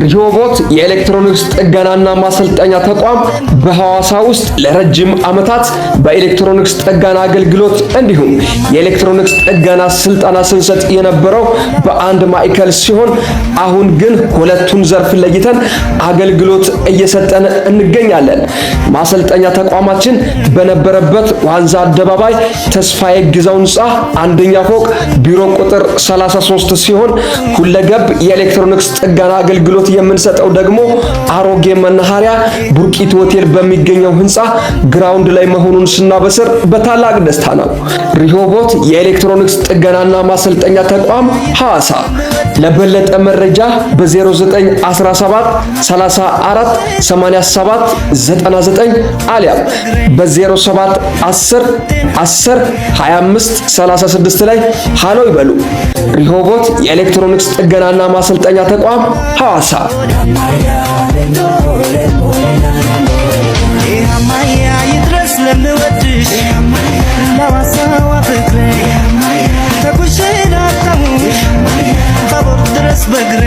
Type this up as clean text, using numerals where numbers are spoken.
ሪሆቦት የኤሌክትሮኒክስ ጥገናና ማሰልጠኛ ተቋም በሐዋሳ ውስጥ ለረጅም ዓመታት በኤሌክትሮኒክስ ጥገና አገልግሎት እንዲሁም የኤሌክትሮኒክስ ጥገና ስልጠና ስንሰጥ የነበረው በአንድ ማዕከል ሲሆን፣ አሁን ግን ሁለቱን ዘርፍ ለይተን አገልግሎት እየሰጠን እንገኛለን። ማሰልጠኛ ተቋማችን በነበረበት ዋንዛ አደባባይ ተስፋዬ ግዛው ህንፃ አንደኛ ፎቅ ቢሮ ቁጥር 33 ሲሆን፣ ሁለገብ የኤሌክትሮኒክስ ጥገና አገልግሎት የምንሰጠው ደግሞ አሮጌ መናኸሪያ ቡርቂት ሆቴል በሚገኘው ህንፃ ground ላይ መሆኑን ስናበስር በታላቅ ደስታ ነው። ሪሆቦት የኤሌክትሮኒክስ ጥገናና ማሰልጠኛ ተቋም ሐዋሳ። ለበለጠ መረጃ በ0917 34 87 99 አሊያም በ07 10 10 25 36 ላይ ሃሎ ይበሉ። ሪሆቦት የኤሌክትሮኒክስ ጥገናና ማሰልጠኛ ተቋም ሐዋሳ። ይድረስ ለምወድሽ ለዋሳዋ ፍቅሬ፣ ተጉዤ ላጣሁሽ ታቦር ድረስ በእግሬ።